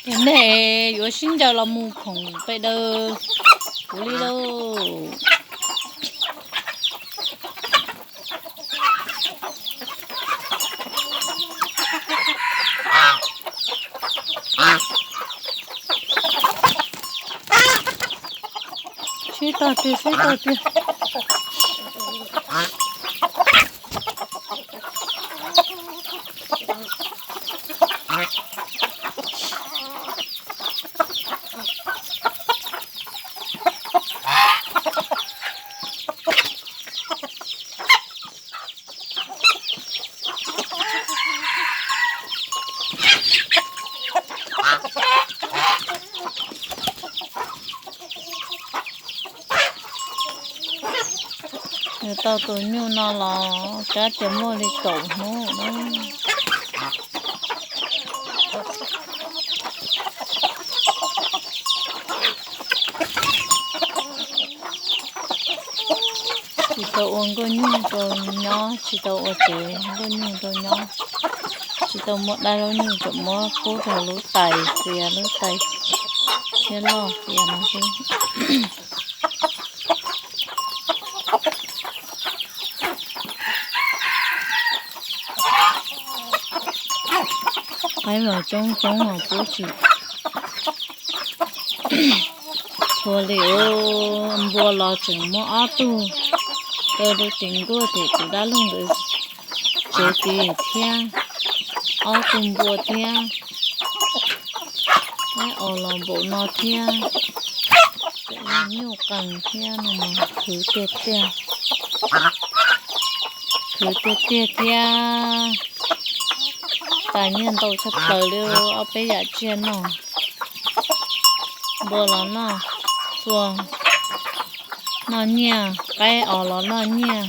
Ces nej yuav sib ncaws los mus khoom pem daws kuv li lauj. Sib tog tiag, sib tog tiag. Nws tau tus nyuj no los kab tias muaj li kaum hnub na. Tsis tau ua nkauj nyuj rau nyob, tsis tau ua tsev nkauj nyuj rau nyob, tsis tau muab dab zaub nyuj, tsuas muab pub rau lub tais xiav, lub tais thiab loj xiav no xwb. Qaib mas coob coob os, pub tsis txhua li. Npua los tseem muaj ob tug, kaw rau tim nkuaj tim tus dab laug ntawd tsev tid thiab, ob tug npua thiab. Qaib os los npaum no thiab, nyuj qees thiab no mas khwv tiag tiag, khwv tiag tiag thiab. Tas nyiaj ntau tshaj plaws li, ob peb yam tsiaj noj. Npua los noj txhua, noj nyiaj, qaib os los noj nyiaj.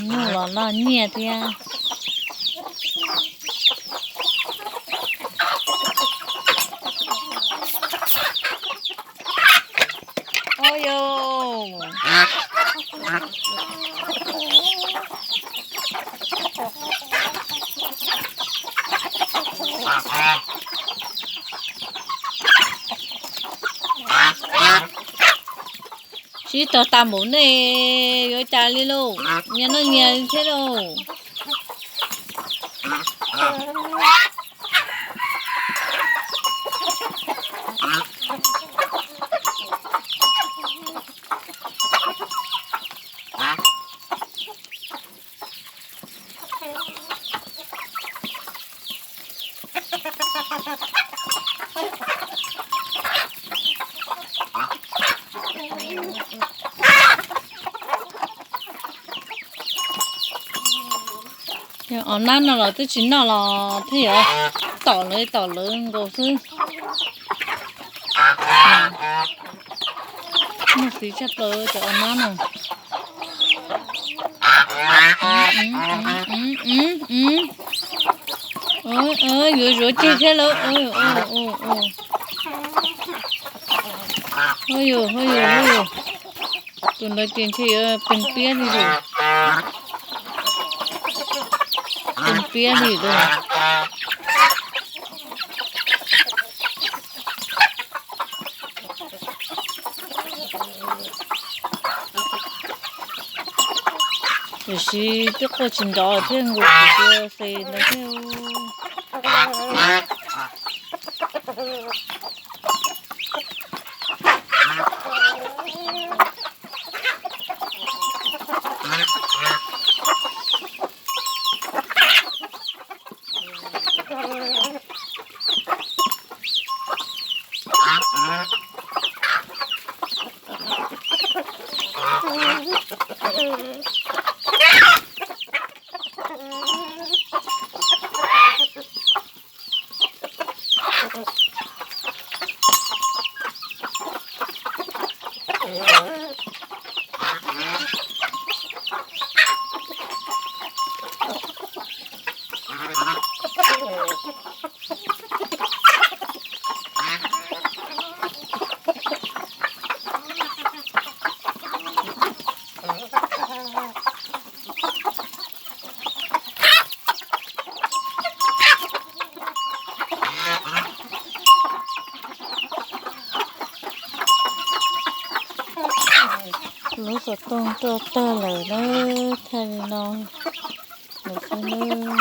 Nyuj los noj nyiaj thiab. Ua yus, sib tog tas npaum nej yuav cas li lauj, nyias noj nyias thiab lauj. Os nab no los twb tsis noj los thiaj yuav tom lawv, tom lawv nkaus xwb. Muaj xiv tshaj plaws cov os nab no. Yuav zuav ceg thiab lawm. Ua yus, ua yus, ua yus. Tus ntawd ces ntshe yuav pes piab li lawm. Pes piab li lawm. Tiam sis twb quaj tsis nrov thiab, nkaus kuv tus xes ntawd thiab. Lub xov tooj roj tag lawm na, thaij li no lawm xwb na.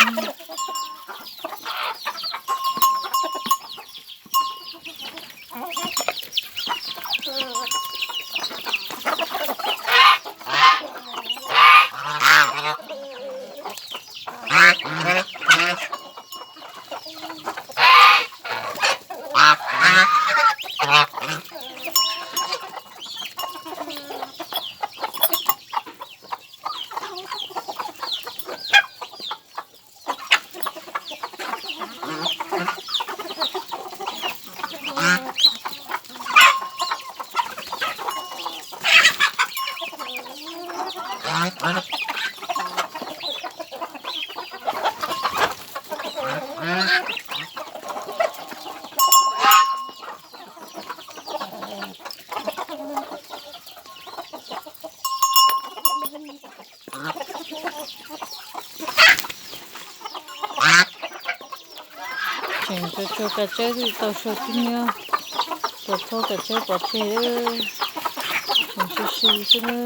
Tseem tsuag tsuag kav tsawb twb tau suav tib niab, tsuas txhob kav tsawb pov tseg, tseem sib sib xwb na.